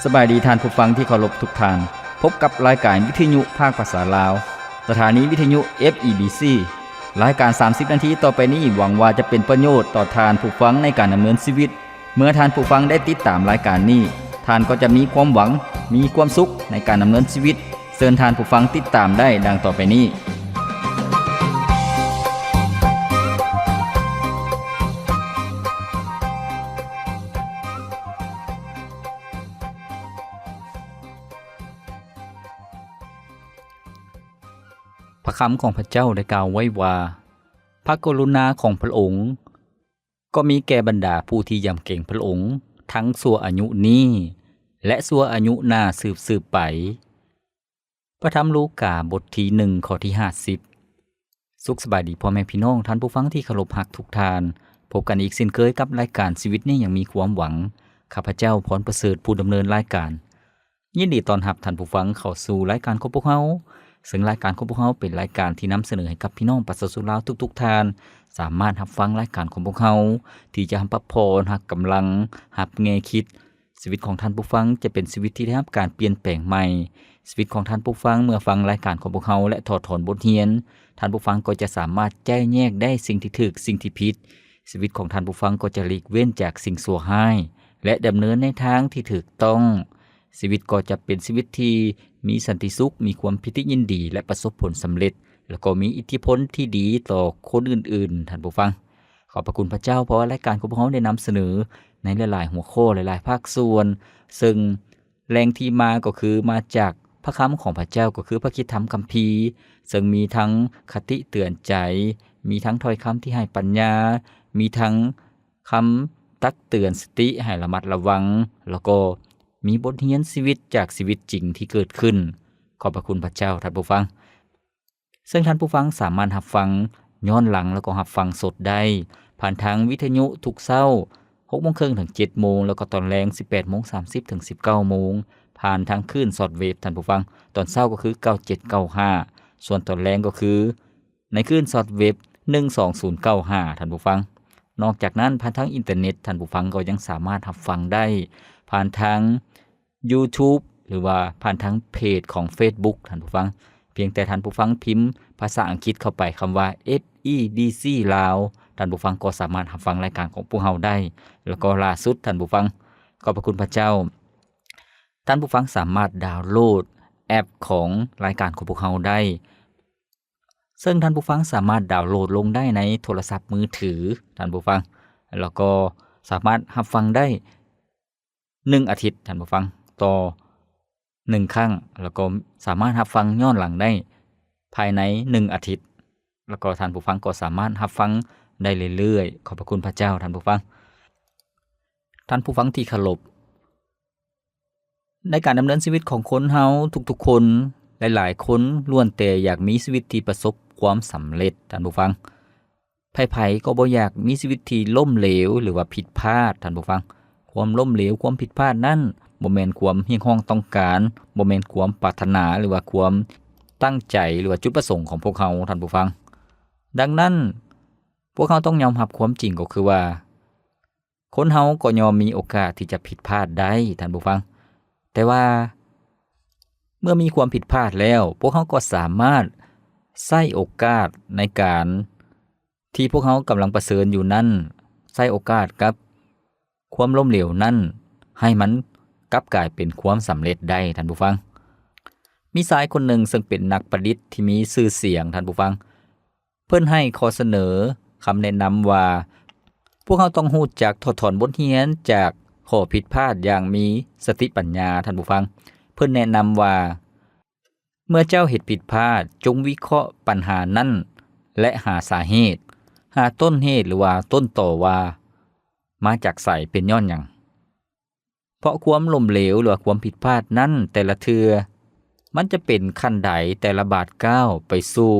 ສະບາຍດີທ່ານຜູ້ຟັງທີ່ເຄົາລົບທຸກທ່ານ. ພົບກັບລາຍການວິທະຍຸພາກພາສາລາວ, ສະຖານີວິທະຍຸ ເອັຟ ອີ ບີ ຊີ. ລາຍການສາມສິບນາທີຕໍ່ໄປນີ້ ຫວັງວ່າຈະເປັນປະໂຫຍດຕໍ່ທ່ານຜູ້ຟັງໃນການດຳເນີນຊີວິດ. ເມື່ອທ່ານຜູ້ຟັງໄດ້ຕິດຕາມລາຍການນີ້, ທ່ານກໍຈະມີຄວາມຫວັງ, ມີຄວາມສຸກໃນການດຳເນີນຊີວິດ. ເຊີນທ່ານຜູ້ຟັງຕິດຕາມໄດ້ດັ່ງຕໍ່ໄປນີ້. ພະຄຳຂອງພະເຈົ້າໄດ້ກ່າວໄວ້ວ່າ, ພະກະລຸນາຂອງພະອົງກໍມີແກ່ບັນດາຜູ້ທີ່ຢຳເກງພະອົງ ທັງຊົ່ວອາຍຸນີ້ ແລະ ຊົ່ວອາຍຸໜ້າສືບໆໄປ. ພະທຳລູກາ ບົດທີໜຶ່ງ ຂໍ້ທີຫ້າສິບ. ສຸກສະບາຍດີພໍ່ແມ່ພີ່ນ້ອງ, ທ່ານຜູ້ຟັງທີ່ເຄົາລົບຮັກທຸກທ່ານ. ພົບກັນອີກເຊັ່ນເຄີຍກັບລາຍການຊີວິດນີ້ຍັງມີຄວາມຫວັງ. ຂ້າພະເຈົ້າ ພອນປະເສີດ ຜູ້ດຳເນີນລາຍການ. ຍິນດີຕ້ອນຮັບທ່ານຜູ້ຟັງເຂົ້າສູ່ລາຍການຂອງພວກເຮົາ, ເຊິ່ງລາຍການຂອງພວກເຮົາເປັນລາຍການທີ່ນຳສະເໜີໃຫ້ກັບພີ່ນ້ອງປະຊາຊົນລາວທຸກໆທ່ານ ສາມາດຮັບຟັງລາຍການຂອງພວກເຮົາ ທີ່ຈະຮັບພັກຜ່ອນ, ຮັບກຳລັງ, ຮັບແງ່ຄິດ. ຊີວິດຂອງທ່ານຜູ້ຟັງຈະເປັນຊີວິດທີ່ໄດ້ຮັບການປ່ຽນແປງໃໝ່. ຊີວິດຂອງທ່ານຜູ້ຟັງເມື່ອຟັງລາຍການຂອງພວກເຮົາ ແລະ ຖອດຖອນບົດຮຽນ, ທ່ານຜູ້ຟັງກໍຈະສາມາດແຈກແຍກໄດ້ສິ່ງທີ່ຖືກ, ສິ່ງທີ່ຜິດ. ຊີວິດຂອງທ່ານຜູ້ຟັງກໍຈະຫຼີກເວັ້ນຈາກສິ່ງຊົ່ວຮ້າຍ ແລະ ດຳເນີນໃນທາງທີ່ຖືກຕ້ອງ. ຊີວິດກໍຈະເປັນຊີວິດທີ່ມີສັນຕິສຸກ, ມີຄວາມປີຕິຍິນດີ ແລະ ປະສົບຜົນສຳເລັດ, ແລ້ວກໍມີອິດທິພົນທີ່ດີຕໍ່ຄົນອື່ນໆ, ທ່ານຜູ້ຟັງ. ຂອບພະຄຸນພະເຈົ້າ, ເພາະວ່າລາຍການຂອງພວກເຮົາໄດ້ນຳສະເໜີໃນຫຼາຍໆຫົວຂໍ້, ຫຼາຍໆພາກສ່ວນ, ເຊິ່ງແຫຼ່ງທີ່ມາກໍຄືມາຈາກພະຄຳຂອງພະເຈົ້າ, ກໍຄືພະຄຣິສຕະທຳຄຳພີ, ເຊິ່ງມີທັງຄະຕິເຕືອນໃຈ, ມີທັງຖ້ອຍຄຳທີ່ໃຫ້ປັນຍາ, ມີທັງຄຳຕັກເຕືອນສະຕິໃຫ້ລະມັດລະວັງ, ແລ້ວກໍມີບົດຮຽນຊີວິດຈາກຊີວິດຈິງທີ່ເກີດຂຶ້ນ. ຂອບພະຄຸນພະເຈົ້າ, ທ່ານຜູ້ຟັງ. ເຊິ່ງທ່ານຜູ້ຟັງສາມາດຮັບຟັງຍ້ອນຫຼັງ ແລ້ວກໍຮັບຟັງສົດໄດ້ ຜ່ານທາງວິທະຍຸທຸກເຊົ້າ ຫົກໂມງເຄິ່ງເຖິງເຈັດໂມງ, ແລ້ວກໍຕອນແລງ ສິບແປດໂມງສາມສິບເຖິງສິບເກົ້າໂມງ, ຜ່ານທາງຄື້ນຊອດເວບ, ທ່ານຜູ້ຟັງ. ຕອນເຊົ້າກໍຄື ເກົ້າເຈັດເກົ້າຫ້າ, ສ່ວນຕອນແລງກໍຄື ໃນຄື້ນຊອດເວັບ ໜຶ່ງສອງສູນເກົ້າຫ້າ ທ່ານຜູ້ຟັງ. ນອກຈາກນັ້ນ, ຜ່ານທາງອິນເຕີເນັດ, ທ່ານຜູ້ຟັງກໍຍັງສາມາດຮັບຟັງໄດ້ ຜ່ານທາງ YouTube ຫຼືວ່າຜ່ານທາງເພຈຂອງ Facebook ທ່ານຜູ້ຟັງ. ພຽງແຕ່ທ່ານຜູ້ຟັງພິມພາສາອັງກິດເຂົ້າໄປຄຳວ່າ ເອັຟ ອີ ບີ ຊີ ລາວ, ທ່ານຜູ້ຟັງກໍສາມາດຮັບຟັງລາຍການຂອງພວກເຮົາໄດ້. ແລ້ວກໍລ່າສຸດ, ທ່ານຜູ້ຟັງ, ຂອບພະຄຸນພະເຈົ້າ, ທ່ານຜູ້ຟັງສາມາດດາວໂຫຼດແອັບຂອງລາຍການຂອງພວກເຮົາໄດ້. ເຊິ່ງທ່ານຜູ້ຟັງສາມາດດາວໂຫຼດລົງໄດ້ໃນໂທລະສັບມືຖື, ທ່ານຜູ້ຟັງ, ແລ້ວກໍສາມາດຮັບຟັງໄດ້ ໜຶ່ງອາທິດ, ທ່ານຜູ້ຟັງ, ຕໍ່ໜຶ່ງຄັ້ງ, ແລ້ວກໍສາມາດຮັບຟັງຍ້ອນຫຼັງໄດ້ພາຍໃນໜຶ່ງອາທິດ, ແລ້ວກໍທ່ານຜູ້ຟັງກໍສາມາດຮັບຟັງໄດ້ເລື້ອຍໆ. ຂອບພະຄຸນພະເຈົ້າ, ທ່ານຜູ້ຟັງ. ທ່ານຜູ້ຟັງທີ່ເຄົາລົບ, ໃນການດຳເນີນຊີວິດຂອງຄົນເຮົາທຸກໆຄົນ, ຫຼາຍໆຄົນລ້ວນແຕ່ຢາກມີຊີວິດທີ່ປະສົບຄວາມສຳເລັດ, ທ່ານຜູ້ຟັງ. ໃຜໆກໍບໍ່ຢາກມີຊີວິດທີ່ລົ້ມເຫຼວ ຫຼືວ່າຜິດພາດ, ທ່ານຜູ້ຟັງ. ຄວາມລົ້ມເຫຼວ, ຄວາມຜິດພາດນັ້ນ ບໍ່ແມ່ນຄວາມຮຽກຮ້ອງຕ້ອງການ, ບໍ່ແມ່ນຄວາມປາດຖະໜາ ຫຼືວ່າຄວາມຕັ້ງໃຈ ຫຼືວ່າຈຸດປະສົງຂອງພວກເຮົາ, ທ່ານຜູ້ຟັງ. ດັ່ງນັ້ນ, ພວກເຮົາຕ້ອງຍອມຮັບຄວາມຈິງກໍຄືວ່າ, ຄົນເຮົາກໍຍ່ອມມີໂອກາດທີ່ຈະຜິດພາດໄດ້, ທ່ານຜູ້ຟັງ. ແຕ່ວ່າເມື່ອມີຄວາມຜິດພາດແລ້ວ, ພວກເຮົາກໍສາມາດໃຊ້ໂອກາດໃນການທີ່ພວກເຮົາກຳລັງປະເຊີນຢູ່ນັ້ນ, ໃຊ້ໂອກາດກັບຄວາມລົ້ມເຫຼວນັ້ນ ໃຫ້ມັນກັບກາຍເປັນຄວາມສຳເລັດໄດ້, ທ່ານຜູ້ຟັງ. ມີຊາຍຄົນໜຶ່ງເຊິ່ງເປັນນັກປະດິດທີ່ມີຊື່ສຽງ, ທ່ານຜູ້ຟັງ. ເພິ່ນໃຫ້ຂໍ້ສະເໜີຄຳແນະນຳວ່າ, ພວກເຮົາຕ້ອງຮູ້ຈັກຖອດຖອນບົດຮຽນຈາກຂໍ້ຜິດພາດຢ່າງມີສະຕິປັນຍາ, ທ່ານຜູ້ຟັງ. ເພິ່ນແນະນຳວ່າ, ເມື່ອເຈົ້າເຮັດຜິດພາດ, ຈົ່ງວິເຄາະປັນຫານັ້ນ ແລະ ຫາສາເຫດ, ຫາຕົ້ນເຫດ ຫຼືວ່າຕົ້ນຕໍວ່າມາຈາກໃສ, ເປັນຍ້ອນຫຍັງ? ເພາະຄວາມລົ້ມເຫຼວ ຫຼືວ່າຄວາມຜິດພາດນັ້ນແຕ່ລະເທື່ອ ມັນຈະເປັນຂັ້ນໄດແຕ່ລະບາດກ້າວໄປສູ່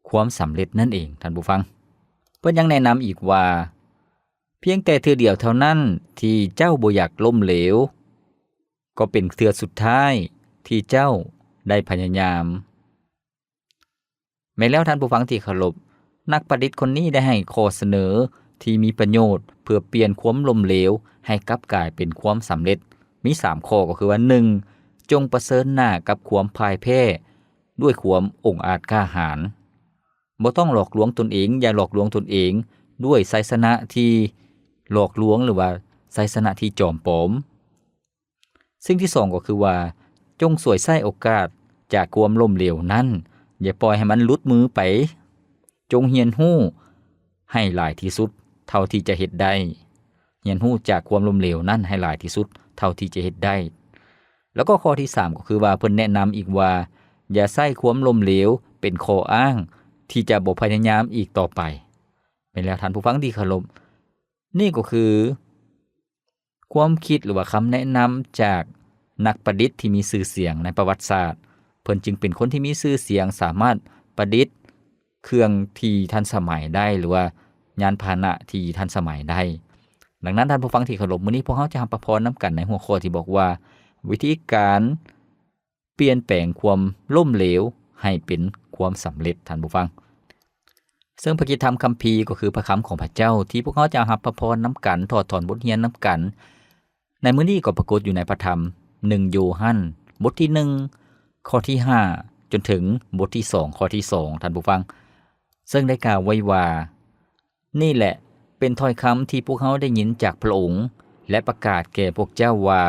ຄວາມສຳເລັດນັ້ນເອງ, ທ່ານຜູ້ຟັງ. ເພິ່ນຍັງແນະນຳອີກວ່າ, ພຽງແຕ່ເທື່ອດຽວເທົ່ານັ້ນທີ່ເຈົ້າບໍ່ຢາກລົ້ມເຫຼວ, ກໍເປັນເທື່ອສຸດທ້າຍທີ່ເຈົ້າໄດ້ພະຍາຍາມ. ແມ່ນແລ້ວທ່ານຜູ້ຟັງທີ່ເຄົາລົບ, ນັກປະດິດຄົນນີ້ໄດ້ໃຫ້ຂໍ້ສະເໜີທີ່ມີປະໂຫຍດເພື່ອປ່ຽນຄວາມລົ້ມເຫຼວໃຫ້ກັບກາຍເປັນຄວາມສຳເລັດ. ມີສາມຂໍ້ ກໍຄືວ່າ ໜຶ່ງ ຈົ່ງປະເຊີນໜ້າກັບຄວາມພ່າຍແພ້ດ້ວຍຄວາມອົງອາດກ້າຫານ. ບໍ່ຕ້ອງຫຼອກລວງຕົນເອງ, ຢ່າຫຼອກລວງຕົນເອງດ້ວຍໄຊຊະນະທີ່ຫຼອກລວງ ຫຼືວ່າໄຊຊະນະທີ່ຈອມປອມ. ສິ່ງທີສອງ ກໍຄືວ່າ ຈົ່ງສວຍໃຊ້ໂອກາດຈາກຄວາມລົ້ມເຫຼວນັ້ນ, ຢ່າປ່ອຍໃຫ້ມັນຫຼຸດມືໄປ. ຈົ່ງຮຽນຮູ້ໃຫ້ຫຼາຍທີ່ສຸດເທົ່າທີ່ຈະເຮັດໄດ້. ຮຽນຮູ້ຈາກຄວາມລົ້ມເຫຼວນັ້ນໃຫ້ຫຼາຍທີ່ສຸດເທົ່າທີ່ຈະເຮັດໄດ້. ແລ້ວກໍຂໍ້ທີສາມ ກໍຄືວ່າ ເພິ່ນແນະນຳອີກວ່າ ຢ່າໃຊ້ຄວາມລົ້ມເຫຼວເປັນຂໍ້ອ້າງທີ່ຈະບໍ່ພະຍາຍາມອີກຕໍ່ໄປ. ແມ່ນແລ້ວທ່ານຜູ້ຟັງທີ່ເຄົາລົບ, ນີ້ກໍຄືຄວາມຄິດ ຫຼືວ່າຄຳແນະນຳຈາກນັກປະດິດທີ່ມີຊື່ສຽງໃນປະຫວັດສາດ. ເພິ່ນຈຶ່ງເປັນຄົນທີ່ມີຊື່ສຽງ ສາມາດປະດິດເຄື່ອງທີ່ທັນສະໄໝໄດ້ ຫຼືວ່າຍານພາຫະນະທີ່ທັນສະໄໝໄດ້. ດັ່ງນັ້ນທ່ານຜູ້ຟັງທີ່ເຄົາລົບ, ມື້ນີ້ພວກເຮົາຈະຮັບພະພອນນຳກັນໃນຫົວຂໍ້ທີ່ບອກວ່າ ວິທີການ ປ່ຽນແປງຄວາມລົ້ມເຫຼວໃຫ້ເປັນຄວາມສຳເລັດ, ທ່ານຜູ້ຟັງ. ເຊິ່ງພະຄຣິສຕະທຳຄຳພີກໍຄືພະຄຳຂອງພະເຈົ້າ ທີ່ພວກເຮົາຈະຮັບພະພອນນຳກັນ, ຖອດຖອນບົດຮຽນນຳກັນ ໃນມື້ນີ້ກໍປາກົດຢູ່ໃນພະທຳ ໜຶ່ງ ໂຍຮັນ ບົດທີ ໜຶ່ງ ຂໍ້ທີ ຫ້າ ຈົນເຖິງບົດທີ ສອງ ຂໍ້ທີ ສອງ ທ່ານຜູ້ຟັງ. ເຊິ່ງໄດ້ກ່າວໄວ້ວ່າ, ນີ້ແຫຼະເປັນຖ້ອຍຄຳທີ່ພວກເຮົາໄດ້ຍິນຈາກພະອົງ ແລະ ປະກາດແກ່ພວກເຈົ້າວ່າ,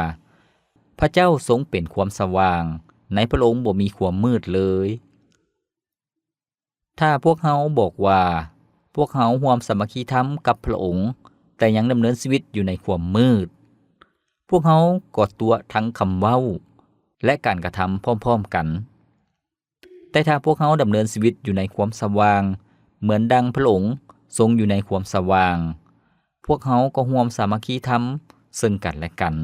ພະເຈົ້າຊົງເປັນຄວາມສະຫວ່າງ, ໃນພະອົງບໍ່ມີຄວາມມືດເລີຍ. ຖ້າພວກເຮົາບອກວ່າ ພວກເຮົາຮ່ວມສາມັກຄີທຳກັບພະອົງ, ແຕ່ຍັງດຳເນີນຊີວິດຢູ່ໃນຄວາມມືດ, ພວກເຮົາກໍຕົວະທັງຄຳເວົ້າ ແລະ ການກະທຳພ້ອມໆກັນ. ແຕ່ຖ້າພວກເຮົາດຳເນີນຊີວິດຢູ່ໃນຄວາມສະຫວ່າງ ເໝືອນດັ່ງພະອົງຊົງຢູ່ໃນຄວາມສະຫວ່າງ, ພວກເຮົາກໍຮ່ວມສາມັກຄີທຳເຊິ່ງກັນແລະກັນ,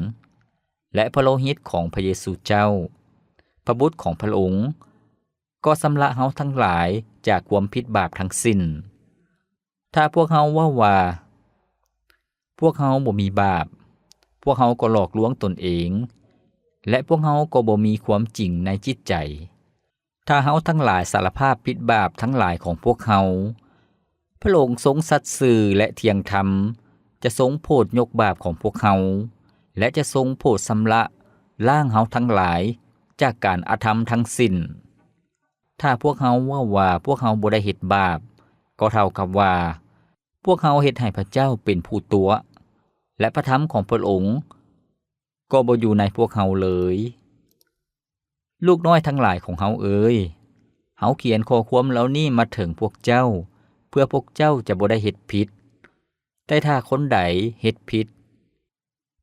ແລະ ພະໂລຫິດຂອງພະເຢຊູເຈົ້າ, ພະບຸດຂອງພະອົງ, ກໍຊຳລະເຮົາທັງຫຼາຍຈາກຄວາມຜິດບາບທັງສິ້ນ. ຖ້າພວກເຮົາເວົ້າວ່າ ພວກເຮົາບໍ່ມີບາບ, ພວກເຮົາກໍຫຼອກລວງຕົນເອງ, ແລະ ພວກເຮົາກໍບໍ່ມີຄວາມຈິງໃນຈິດໃຈ. ຖ້າເຮົາທັງຫຼາຍສາລະພາບຜິດບາບທັງຫຼາຍຂອງພວກເຮົາ, ພະອົງຊົງສັດຊື່ ແລະ ທ່ຽງທຳ, ຈະຊົງໂຜດຍົກບາບຂອງພວກເຮົາ, ແລະ ຈະຊົງໂຜດຊຳລະລ້າງເຮົາທັງຫຼາຍຈາກການອະທຳທັງສິ້ນ. ຖ້າພວກເຮົາເວົ້າວ່າພວກເຮົາບໍ່ໄດ້ເຮັດບາບ, ກໍເທົ່າກັບວ່າພວກເຮົາເຮັດໃຫ້ພະເຈົ້າເປັນຜູ້ຕົວະ, ແລະ ພະທຳຂອງພະອົງກໍບໍ່ຢູ່ໃນພວກເຮົາເລີຍ. ລູກນ້ອຍທັງຫຼາຍຂອງເຮົາເອີຍ, ເຮົາຂຽນຂໍ້ຄວາມເຫຼົ່ານີ້ມາເຖິງພວກເຈົ້າ, ເພື່ອພວກເຈົ້າຈະບໍ່ໄດ້ເຮັດຜິດ. ແຕ່ຖ້າຄົນໃດເຮັດຜິດ,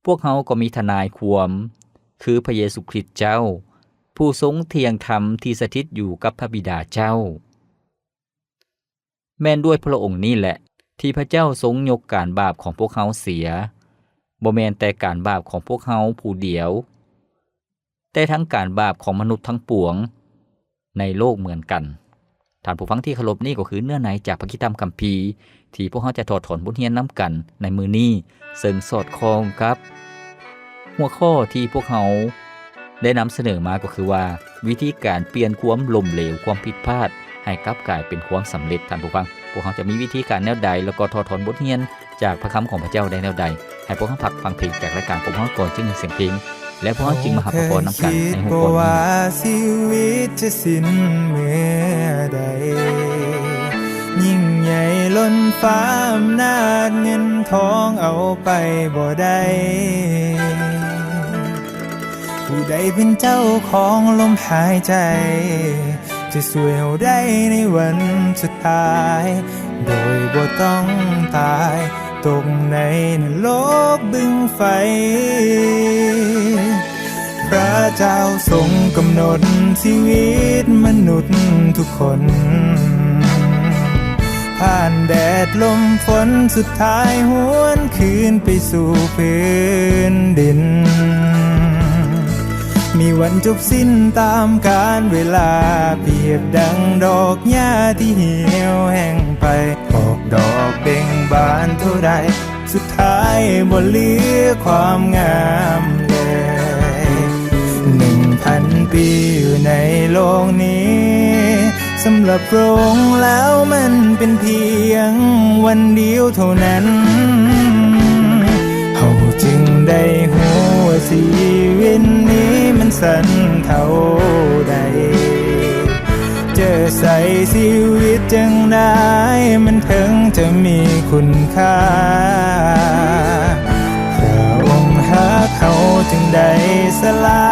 ພວກເຮົາກໍມີທະນາຍຄວາມ, ຄືພະເຢຊູຄຣິດເຈົ້າ, ຜູ້ຊົງທ່ຽງທຳທີ່ສະຖິດຢູ່ກັບພະບິດາເຈົ້າ. ແມ່ນດ້ວຍພະອົງນີ້ແຫຼະ ທີ່ພະເຈົ້າຊົງຍົກການບາບຂອງພວກເຮົາເສຍ, ບໍ່ແມ່ນແຕ່ການບາບຂອງພວກເຮົາຜູ້ດຽວ, ແຕ່ທັງການບາບຂອງມະນຸດທັງປວງໃນໂລກເໝືອນກັນ. ທ່ານຜູ້ຟັງທີ່ເຄົາລົບ, ນີ້ກໍຄືເນື້ອໃນຈາກພະຄຣິສຕະທຳຄຳພີ ທີ່ພວກເຮົາຈະຖອດຖອນບົດຮຽນນຳກັນໃນມື້ນີ້, ເຊິ່ງສອດຄ່ອງກັບຫົວຂໍ້ທີ່ພວກເຮົາໄດ້ນຳສະເໜີມາ ກໍຄືວ່າ ວິທີການປ່ຽນຄວາມລົ້ມເຫຼວ, ຄວາມຜິດພາດ ໃຫ້ກັບກາຍເປັນຄວາມສຳເລັດ. ທ່ານຜູ້ຟັງ, ພວກເຮົາຈະມີວິທີການແນວໃດ ແລ້ວກໍຖອດຖອນບົດຮຽນ ຈາກພະຄຳຂອງພະເຈົ້າໄດ້ແນວໃດ? ໃຫ້ພວກເຮົາພັກຟັງເພງຈາກລາຍການພວກເຮົາກ່ອນ, ຈຶ່ງເປັນສຽງເພງ ແລະ ພວກເຮົາຈຶ່ງມາຮັບພະພອນນຳກັນໃນຫົວຂໍ້ນີ້. ເຄີຍຄິດບໍ່ວ່າຊີວິດຈະສິ້ນເມື່ອໃດ, ຍິ່ງໃຫຍ່ລົ້ນຟ້າອຳນາດເງິນທອງເອົາໄປບໍ່ໄດ້. ຜູ້ໃດເປັນເຈົ້າຂອງລົມຫາຍໃຈ ຈະຊ່ວຍເຮົາໄດ້ໃນວັນສຸດທ້າຍ ໂດຍບໍ່ຕ້ອງຕາຍ ຕົກໃນນະລົກບຶງໄຟ. ພຣະເຈົ້າຊົງກຳນົດຊີວິດມະນຸດທຸກຄົນ ຜ່ານແດດລົມຝົນ ສຸດທ້າຍຫວນຄືນໄປສູ່ພື້ນດິນ. ມີວັນຈົບສິ້ນຕາມການເວລາ ປຽບດັ່ງດອກຫຍ້າທີ່ຫ່ຽວແຫ້ງໄປ ອອກດອກເບັ່ງບານເທົ່າໃດ ສຸດທ້າຍບໍ່ເຫຼືອຄວາມງາມເລີຍ. ໜຶ່ງພັນປີຢູ່ໃນໂລກນີ້ ສຳລັບພຣະອົງແລ້ວມັນເປັນພຽງວັນດຽວເທົ່ານັ້ນ. ເຮົາຈຶ່ງໄດ້ຮູ້ວ່າຊີ ຊັ້ນເທົ່າໃດ ຈະໃຊ້ຊີວິດຈັ່ງໃດ ມັນເຖິງຈະມີຄຸນຄ່າ? ພະອົງຮັກເຮົາຈຶ່ງໄດ້ສະຫຼະ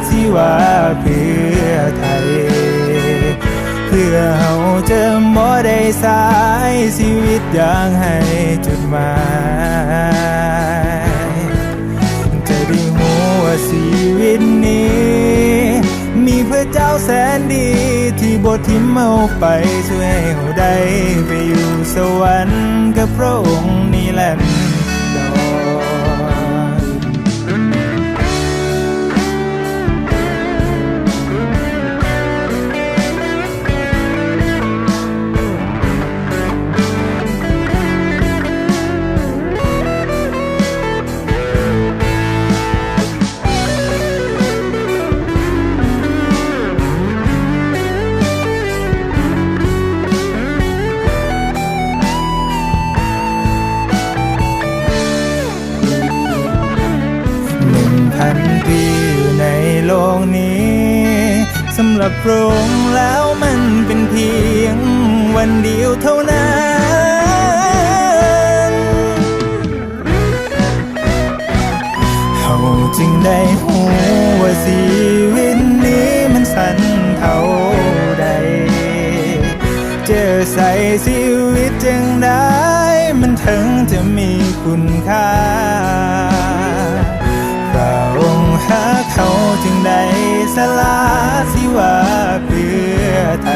ຊີວາເພື່ອໄທ ເພື່ອເຮົາຈະບໍ່ໄດ້ໃຊ້ຊີວິດຢ່າງໄຮ້ຈຸດໝາຍ. ຈະໄດ້ຮູ້ວ່າຊີວິດນີ້ ມີພະເຈົ້າແສນດີ ທີ່ບໍ່ຖິ້ມເຮົາໄປ ຊ່ວຍໃຫ້ເຮົາໄດ້ໄປຢູ່ສະຫວັນກັບພະອົງນິລັນດອນ. ໜຶ່ງພັນປີຢູ່ໃນໂລກນີ້ ສຳລັບພະອົງແລ້ວມັນເປັນພຽງວັນດຽວເທົ່ານັ້ນ. ເຮົາຈຶ່ງໄດ້ຮູ້ວ່າຊີວິດນີ້ມັນສັ້ນເທົ່າໃດ ຈະໃຊ້ຊີວິດຈັ່ງໃດ ມັນເຖິງຈະມີຄຸນຄ່າ? ພະອົງຮັກເຮົາຈຶ່ງໄດ້ສະຫຼະຊີວາເພື່ອໄທ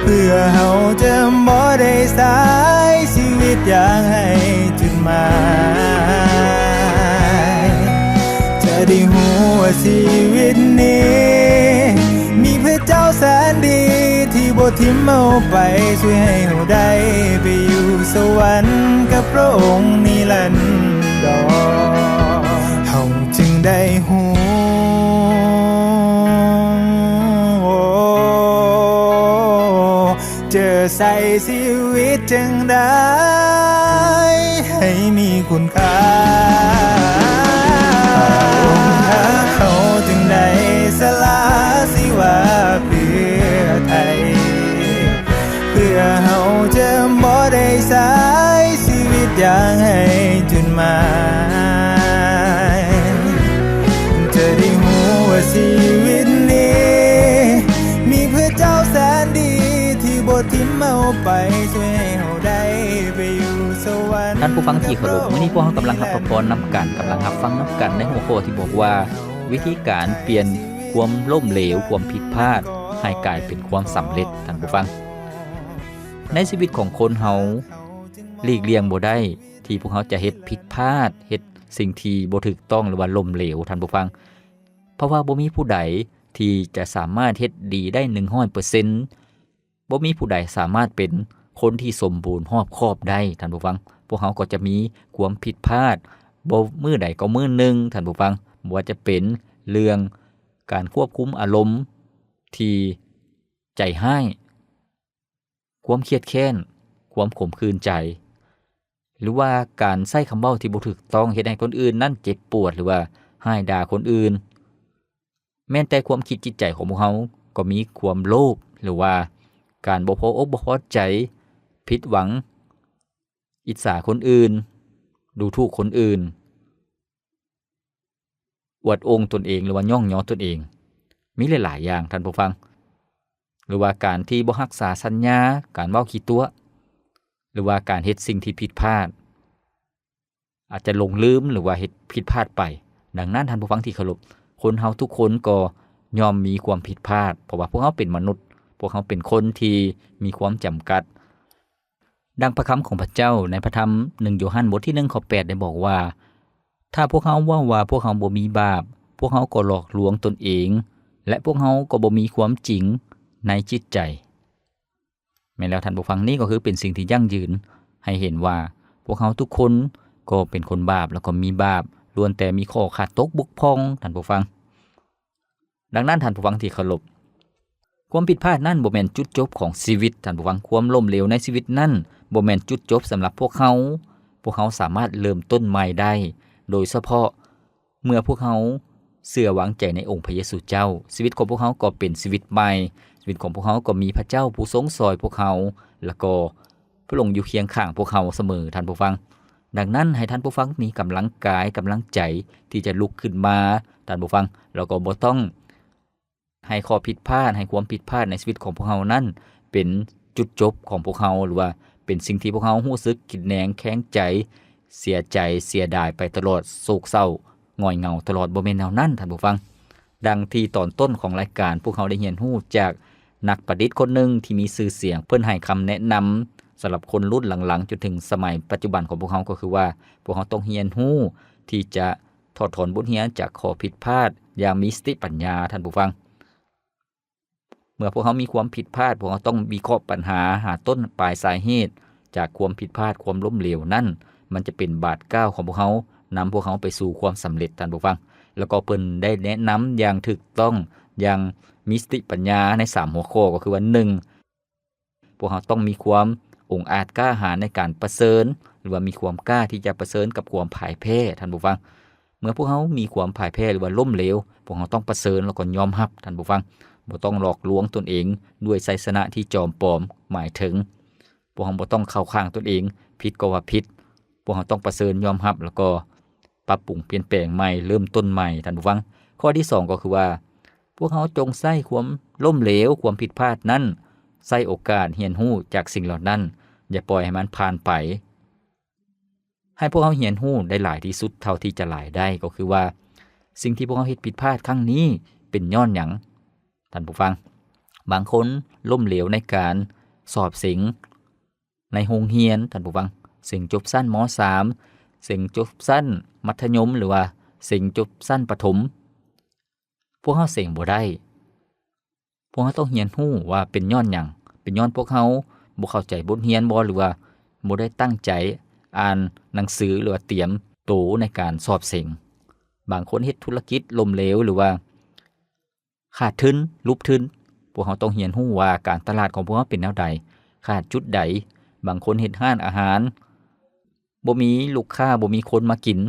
ເພື່ອເຮົາຈະບໍ່ໄດ້ໃຊ້ຊີວິດຢ່າງໄຮ້ຈຸດໝາຍ. ຈະໄດ້ຮູ້ວ່າຊີວິດນີ້ ມີພະເຈົ້າແສນດີ ທີ່ບໍ່ຖິ້ມເຮົາໄປ ຊ່ວຍໃຫ້ເຮົາໄດ້ໄປຢູ່ສະຫວັນກັບພະອົງນິລັນດອນ. ເຮົາຈຶ່ງໄດ້ຮູ້ ຈະໃຊ້ຊີວິດຈັ່ງໃດໃຫ້ມີຄຸນຄ່າ? ພະອົງຮັກເຮົາຈຶ່ງໄດ້ສະຫຼະຊີວາເພື່ອໄທ ເພື່ອເຮົາຈະບໍ່ໄດ້ໃຊ້ຊີວິດຢ່າງໄຮ້ຈຸດໝາຍ. ຈະໄດ້ຮູ້ວ່າຊີວິດນີ້ ມີພະເຈົ້າແສນດີ ທີ່ບໍ່ຖິ້ມເຮົາໄປ ຊ່ວຍໃຫ້ເຮົາໄດ້ໄປຢູ່ສະຫວັນ. ທ່ານຜູ້ຟັງທີ່ເຄົາລົບ, ມື້ນີ້ພວກເຮົາກຳລັງຮັບພະພອນນຳກັນ, ກຳລັງຮັບຟັງນຳກັນໃນຫົວຂໍ້ທີ່ບອກວ່າ ວິທີການປ່ຽນຄວາມລົ້ມເຫຼວ, ຄວາມຜິດພາດ ໃຫ້ກາຍເປັນຄວາມສຳເລັດ. ທ່ານຜູ້ຟັງ, ໃນຊີວິດຂອງຄົນເຮົາ ຫຼີກລ່ຽງບໍ່ໄດ້ທີ່ພວກເຮົາຈະເຮັດຜິດພາດ, ເຮັດສິ່ງທີ່ບໍ່ຖືກຕ້ອງ ຫຼືວ່າລົ້ມເຫຼວ, ທ່ານຜູ້ຟັງ. ເພາະວ່າບໍ່ມີຜູ້ໃດທີ່ຈະສາມາດເຮັດດີໄດ້ໜຶ່ງຮ້ອຍເປີເຊັນ, ບໍ່ມີຜູ້ໃດສາມາດເປັນຄົນທີ່ສົມບູນຮອບຄອບໄດ້, ທ່ານຜູ້ຟັງ. ພວກເຮົາກໍຈະມີຄວາມຜິດພາດ ບໍ່ ມື້ໃດກໍມື້ໜຶ່ງ, ທ່ານຜູ້ຟັງ. ບໍ່ວ່າຈະເປັນເລື່ອງການຄວບຄຸມອາລົມທີ່ໃຈຮ້າຍ, ຄວາມຄຽດແຄ້ນ, ຄວາມຂົມຂືນໃຈ, ຫຼືວ່າການໃຊ້ຄຳເວົ້າທີ່ບໍ່ຖືກຕ້ອງ ເຮັດໃຫ້ຄົນອື່ນນັ້ນເຈັບປວດ ຫຼືວ່າຮ້າຍດ່າຄົນອື່ນ. ແມ່ນແຕ່ຄວາມຄິດຈິດໃຈຂອງພວກເຮົາກໍມີຄວາມໂລບ ຫຼືວ່າການບໍ່ພໍອົກບໍ່ພໍໃຈ, ຜິດຫວັງ, ອິດສາຄົນອື່ນ, ດູຖູກຄົນອື່ນ, ອວດອົ່ງຕົນເອງ ຫຼືວ່າຍ້ອງຍໍຕົນເອງ. ມີຫຼາຍໆຢ່າງ, ທ່ານຜູ້ຟັງ. ຫຼືວ່າການທີ່ບໍ່ຮັກສາສັນຍາ, ການເວົ້າຂີ້ຕົວະ, ຫຼືວ່າການເຮັດສິ່ງທີ່ຜິດພາດ, ອາດຈະຫຼົງລືມ ຫຼືວ່າເຮັດຜິດພາດໄປ. ດັ່ງນັ້ນ, ທ່ານຜູ້ຟັງທີ່ເຄົາລົບ, ຄົນເຮົາທຸກຄົນກໍຍ່ອມມີຄວາມຜິດພາດ, ເພາະວ່າພວກເຮົາເປັນມະນຸດ, ພວກເຮົາເປັນຄົນທີ່ມີຄວາມຈຳກັດ. ດັ່ງພະຄຳຂອງພະເຈົ້າໃນພະທຳໜຶ່ງໂຢຮັນ ບົດທີໜຶ່ງ ຂໍ້ແປດ ໄດ້ບອກວ່າ, ຖ້າພວກເຮົາເວົ້າວ່າພວກເຮົາບໍ່ມີບາບ, ພວກເຮົາກໍຫຼອກລວງຕົນເອງ ແລະ ພວກເຮົາກໍບໍ່ມີຄວາມຈິງໃນຈິດໃຈ. ແມ່ນແລ້ວທ່ານຜູ້ຟັງ, ນີ້ກໍຄືເປັນສິ່ງທີ່ຢັ້ງຢືນໃຫ້ເຫັນວ່າ ພວກເຮົາທຸກຄົນກໍເປັນຄົນບາບ ແລ້ວກໍມີບາບ, ລ້ວນແຕ່ມີຂໍ້ຂາດຕົກບົກຜ່ອງ, ທ່ານຜູ້ຟັງ. ດັ່ງນັ້ນ, ທ່ານຜູ້ຟັງທີ່ເຄົາລົບ, ຄວາມຜິດພາດນັ້ນບໍ່ແມ່ນຈຸດຈົບຂອງຊີວິດ, ທ່ານຜູ້ຟັງ. ຄວາມລົ້ມເຫຼວໃນຊີວິດນັ້ນບໍ່ແມ່ນຈຸດຈົບສຳລັບພວກເຮົາ. ພວກເຮົາສາມາດເລີ່ມຕົ້ນໃໝ່ໄດ້, ໂດຍສະເພາະເມື່ອພວກເຮົາ ເຊື່ອວາງໃຈໃນອົງພະເຢຊູເຈົ້າ, ຊີວິດຂອງພວກເຮົາກໍເປັນຊີວິດໃໝ່, ຊີວິດຂອງພວກເຮົາກໍມີພະເຈົ້າຜູ້ຊົງຊ່ອຍພວກເຮົາ ແລ້ວກໍພະອົງຢູ່ຄຽງຂ້າງພວກເຮົາສະເໝີ, ທ່ານຜູ້ຟັງ. ດັ່ງນັ້ນ, ໃຫ້ທ່ານຜູ້ຟັງມີກຳລັງກາຍ, ກຳລັງໃຈທີ່ຈະລຸກຂຶ້ນມາ, ທ່ານຜູ້ຟັງ, ແລ້ວກໍບໍ່ຕ້ອງ ໃຫ້ຂໍ້ຜິດພາດ, ໃຫ້ຄວາມຜິດພາດໃນຊີວິດຂອງພວກເຮົານັ້ນ ເປັນຈຸດຈົບຂອງພວກເຮົາ ຫຼືວ່າເປັນສິ່ງທີ່ພວກເຮົາຮູ້ສຶກກິດແໜງແຄງໃຈ, ເສຍໃຈ, ເສຍດາຍໄປຕະຫຼອດ, ໂສກເສົ້າ, ຫງອຍເຫງົາຕະຫຼອດ, ບໍ່ແມ່ນແນວນັ້ນ, ທ່ານຜູ້ຟັງ. ດັ່ງທີ່ຕອນຕົ້ນຂອງລາຍການ, ພວກເຮົາໄດ້ຮຽນຮູ້ຈາກນັກປະດິດຄົນໜຶ່ງທີ່ມີຊື່ສຽງ, ເພິ່ນໃຫ້ຄຳແນະນຳສຳລັບຄົນລຸ້ນຫຼັງໆ ຈົນເຖິງສະໄໝປັດຈຸບັນຂອງພວກເຮົາ, ກໍຄືວ່າ ພວກເຮົາຕ້ອງຮຽນຮູ້ທີ່ຈະ ຖອດຖອນບົດຮຽນຈາກຂໍ້ຜິດພາດຢ່າງມີສະຕິປັນຍາ, ທ່ານຜູ້ຟັງ. ເມື່ອພວກເຮົາມີຄວາມຜິດພາດ, ພວກເຮົາຕ້ອງວິເຄາະປັນຫາ, ຫາຕົ້ນປາຍສາເຫດຈາກຄວາມຜິດພາດ, ຄວາມລົ້ມເຫຼວນັ້ນ, ມັນຈະເປັນບາດກ້າວຂອງພວກເຮົາ, ນຳພວກເຮົາໄປສູ່ຄວາມສຳເລັດ, ທ່ານຜູ້ຟັງ. ແລ້ວກໍເພິ່ນໄດ້ແນະນຳຢ່າງຖືກຕ້ອງ, ຢ່າງມີສະຕິປັນຍາໃນສາມຫົວຂໍ້, ກໍຄືວ່າ ໜຶ່ງ ພວກເຮົາຕ້ອງມີຄວາມອົງອາດກ້າຫານໃນການປະເຊີນ ຫຼືວ່າມີຄວາມກ້າທີ່ຈະປະເຊີນກັບຄວາມພ່າຍແພ້, ທ່ານຜູ້ຟັງ. ເມື່ອພວກເຮົາມີຄວາມພ່າຍແພ້ ຫຼືວ່າລົ້ມເຫຼວ, ພວກເຮົາຕ້ອງປະເຊີນ ແລ້ວກໍຍອມຮັບ, ທ່ານຜູ້ຟັງ. ບໍ່ຕ້ອງຫຼອກລວງຕົນເອງດ້ວຍໄຊຊະນະທີ່ຈອມປອມ, ໝາຍເຖິງ ພວກເຮົາບໍ່ຕ້ອງເຂົ້າຂ້າງຕົນເອງ, ຜິດກໍວ່າຜິດ. ພວກເຮົາຕ້ອງປະເຊີນ, ຍອມຮັບ ແລ້ວກໍ ປັບປຸງປ່ຽນແປງໃໝ່, ເລີ່ມຕົ້ນໃໝ່, ທ່ານຜູ້ຟັງ. ຂໍ້ທີສອງກໍຄືວ່າ ພວກເຮົາຈົ່ງໃຊ້ຄວາມລົ້ມເຫຼວ, ຄວາມຜິດພາດນັ້ນ ໃຊ້ໂອກາດຮຽນຮູ້ຈາກສິ່ງເຫຼົ່ານັ້ນ, ຢ່າປ່ອຍໃຫ້ມັນຜ່ານໄປ. ໃຫ້ພວກເຮົາຮຽນຮູ້ໄດ້ຫຼາຍທີ່ສຸດເທົ່າທີ່ຈະຫຼາຍໄດ້, ກໍຄືວ່າ ສິ່ງທີ່ພວກເຮົາເຮັດຜິດພາດຄັ້ງນີ້ເປັນຍ້ອນຫຍັງ? ທ່ານຜູ້ຟັງ, ບາງຄົນລົ້ມເຫຼວໃນການສອບເສັງ ໃນໂຮງຮຽນ, ທ່ານຜູ້ຟັງ, ເສັງຈົບຊັ້ນ ມ.ສາມ, ເສັງຈົບຊັ້ນມັດທະຍົມ ຫຼືວ່າເສັງຈົບຊັ້ນປະຖົມ. ພວກເຮົາເສັງບໍ່ໄດ້. ພວກເຮົາຕ້ອງຮຽນຮູ້ວ່າເປັນຍ້ອນຫຍັງ? ເປັນຍ້ອນພວກເຮົາບໍ່ເຂົ້າໃຈບົດຮຽນບໍ ຫຼືວ່າບໍ່ໄດ້ຕັ້ງໃຈອ່ານໜັງສື ຫຼືວ່າຕຽມໂຕໃນການສອບເສັງ? ບາງຄົນເຮັດທຸລະກິດລົ້ມເຫຼວ ຫຼືວ່າ ຂາດທຶນ, ຫຼຸບທຶນ. ພວກເຮົາຕ້ອງຮຽນຮູ້ວ່າການຕະຫຼາດຂອງພວກເຮົາເປັນແນວໃດ, ຂາດຈຸດໃດ. ບາງຄົນເຮັດຮ້ານອາຫານ ບໍ່ມີລູກຄ້າ, ບໍ່ມີຄົນມາກິນ,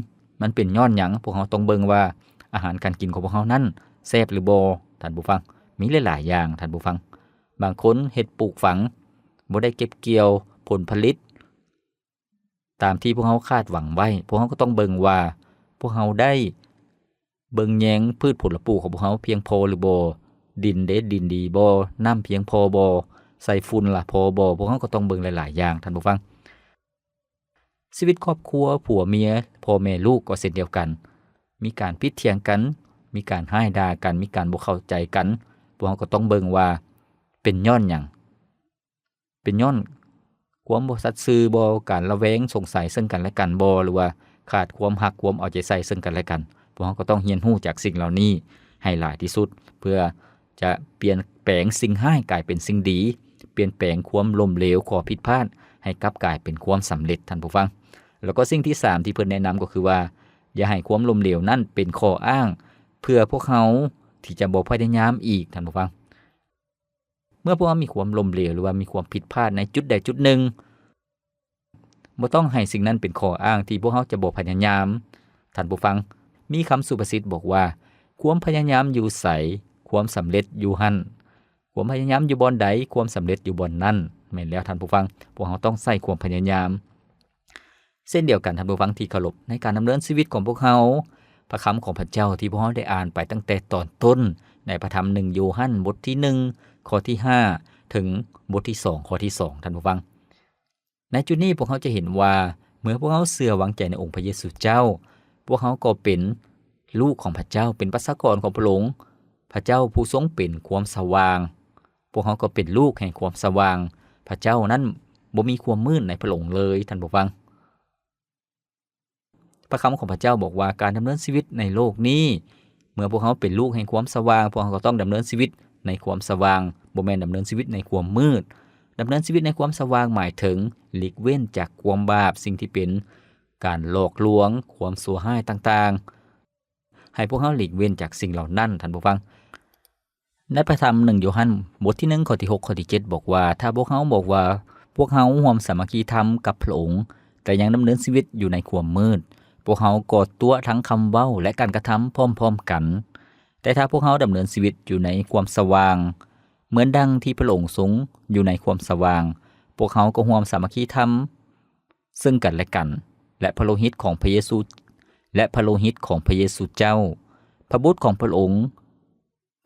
ມັນເປັນຍ້ອນຫຍັງ? ພວກເຮົາຕ້ອງເບິ່ງວ່າອາຫານການກິນຂອງພວກເຮົານັ້ນແຊບຫຼືບໍ່, ທ່ານຜູ້ຟັງ. ມີຫຼາຍໆຢ່າງ, ທ່ານຜູ້ຟັງ. ບາງຄົນເຮັດປູກຝັງ, ບໍ່ໄດ້ເກັບກ່ຽວຜົນຜະລິດ ຕາມທີ່ພວກເຮົາຄາດຫວັງໄວ້, ພວກເຮົາກໍຕ້ອງເບິ່ງວ່າ ພວກເຮົາໄດ້ເບິ່ງແຍງພືດຜົນລະປູກຂອງພວກເຮົາພຽງພໍຫຼືບໍ່, ດິນເດ ດິນດີບໍ່, ນ້ຳພຽງພໍບໍ່, ໃສ່ຝຸ່ນລະພໍບໍ່, ພວກເຮົາກໍຕ້ອງເບິ່ງຫຼາຍໆຢ່າງ, ທ່ານຜູ້ຟັງ. ຊີວິດຄອບຄົວ, ຜົວເມຍ, ພໍ່ແມ່ລູກກໍເຊັ່ນດຽວກັນ, ມີການຜິດຖຽງກັນ, ມີການຮ້າຍດ່າກັນ, ມີການບໍ່ເຂົ້າໃຈກັນ, ພວກເຮົາກໍຕ້ອງເບິ່ງວ່າເປັນຍ້ອນຫຍັງ? ເປັນຍ້ອນຄວາມບໍ່ສັດຊື່ບໍ? ການລະແວງສົງໄສເຊິ່ງກັນແລະກັນບໍ? ຫຼືວ່າຂາດຄວາມຮັກ, ຄວາມເອົາໃຈໃສ່ເຊິ່ງກັນແລະກັນ? ພວກເຮົາກໍຕ້ອງຮຽນຮູ້ຈາກສິ່ງເຫຼົ່ານີ້ໃຫ້ຫຼາຍທີ່ສຸດ ເພື່ອຈະປ່ຽນແປງສິ່ງຮ້າຍກາຍເປັນສິ່ງດີ, ປ່ຽນແປງຄວາມລົ້ມເຫຼວ, ຂໍ້ຜິດພາດ ໃຫ້ກັບກາຍເປັນຄວາມສຳເລັດ, ທ່ານຜູ້ຟັງ. ແລ້ວກໍສິ່ງທີສາມທີ່ເພິ່ນແນະນຳກໍຄືວ່າ ຢ່າໃຫ້ຄວາມລົ້ມເຫຼວນັ້ນເປັນຂໍ້ອ້າງເພື່ອພວກເຮົາທີ່ຈະບໍ່ພະຍາຍາມອີກ, ທ່ານຜູ້ຟັງ. ເມື່ອພວກເຮົາມີຄວາມລົ້ມເຫຼວ ຫຼືວ່າມີຄວາມຜິດພາດໃນຈຸດໃດຈຸດໜຶ່ງ, ບໍ່ຕ້ອງໃຫ້ສິ່ງນັ້ນເປັນຂໍ້ອ້າງທີ່ພວກເຮົາຈະບໍ່ພະຍາຍາມ. ທ່ານຜູ້ຟັງ, ມີຄຳສຸພາສິດບອກວ່າ ຄວາມພະຍາຍາມຢູ່ໃສ, ຄວາມສຳເລັດຢູ່ຫັ້ນ. ຄວາມພະຍາຍາມຢູ່ບ່ອນໃດ, ຄວາມສຳເລັດຢູ່ບ່ອນນັ້ນ. ແມ່ນແລ້ວ, ທ່ານຜູ້ຟັງ, ພວກເຮົາຕ້ອງໃຊ້ຄວາມພະຍາຍາມ. ເຊັ່ນດຽວກັນ, ທ່ານຜູ້ຟັງທີ່ເຄົາລົບ, ໃນການດຳເນີນຊີວິດຂອງພວກເຮົາ, ພະຄຳຂອງພະເຈົ້າທີ່ພວກເຮົາໄດ້ອ່ານໄປຕັ້ງແຕ່ຕອນຕົ້ນ, ໃນພະທຳໜຶ່ງໂຢຮັນ ບົດທີໜຶ່ງ ຂໍ້ທີຫ້າ ເຖິງບົດທີສອງ ຂໍ້ທີສອງ, ທ່ານຜູ້ຟັງ. ໃນຈຸດນີ້ພວກເຮົາຈະເຫັນວ່າ ເມື່ອພວກເຮົາເຊື່ອວາງໃຈໃນອົງພະເຢຊູເຈົ້າ, ພວກເຮົາກໍເປັນລູກຂອງພະເຈົ້າ, ເປັນປະຊາກອນຂອງພະອົງ, ພະເຈົ້າຜູ້ຊົງເປັນຄວາມສະຫວ່າງ. ພວກເຮົາກໍເປັນລູກແຫ່ງຄວາມສະຫວ່າງ. ພະເຈົ້ານັ້ນບໍ່ມີຄວາມມືດໃນພະອົງເລີຍ, ທ່ານຜູ້ຟັງ. ພະຄຳຂອງພະເຈົ້າບອກວ່າ ການດຳເນີນຊີວິດໃນໂລກນີ້, ເມື່ອພວກເຮົາເປັນລູກແຫ່ງຄວາມສະຫວ່າງ, ພວກເຮົາກໍຕ້ອງດຳເນີນຊີວິດໃນຄວາມສະຫວ່າງ, ບໍ່ແມ່ນດຳເນີນຊີວິດໃນຄວາມມືດ. ດຳເນີນຊີວິດໃນຄວາມສະຫວ່າງໝາຍເຖິງຫຼີກເວັ້ນຈາກຄວາມບາບ, ສິ່ງທີ່ເປັນການຫຼອກລວງ, ຄວາມຊົ່ວຮ້າຍຕ່າງໆ. ໃຫ້ພວກເຮົາຫຼີກເວັ້ນຈາກສິ່ງເຫຼົ່ານັ້ນ, ທ່ານຜູ້ຟັງ. ໃນພະທຳໜຶ່ງໂຢຮັນ ບົດທີໜຶ່ງ ຂໍ້ທີຫົກ ຂໍ້ທີເຈັດ ບອກວ່າ ຖ້າພວກເຮົາບອກວ່າ ພວກເຮົາຮ່ວມສາມັກຄີທຳກັບພະອົງ, ແຕ່ຍັງດຳເນີນຊີວິດຢູ່ໃນຄວາມມືດ, ພວກເຮົາກໍຕົວະທັງຄຳເວົ້າ ແລະ ການກະທຳພ້ອມໆກັນ. ແຕ່ຖ້າພວກເຮົາດຳເນີນຊີວິດຢູ່ໃນຄວາມສະຫວ່າງ ເໝືອນດັ່ງທີ່ພະອົງຊົງຢູ່ໃນຄວາມສະຫວ່າງ, ພວກເຮົາກໍຮ່ວມສາມັກຄີທຳເຊິ່ງກັນແລະກັນ ແລະ ພະໂລຫິດຂອງພະເຢຊູ ແລະ ພະໂລຫິດຂອງພະເຢຊູເຈົ້າ, ພະບຸດຂອງພະອົງ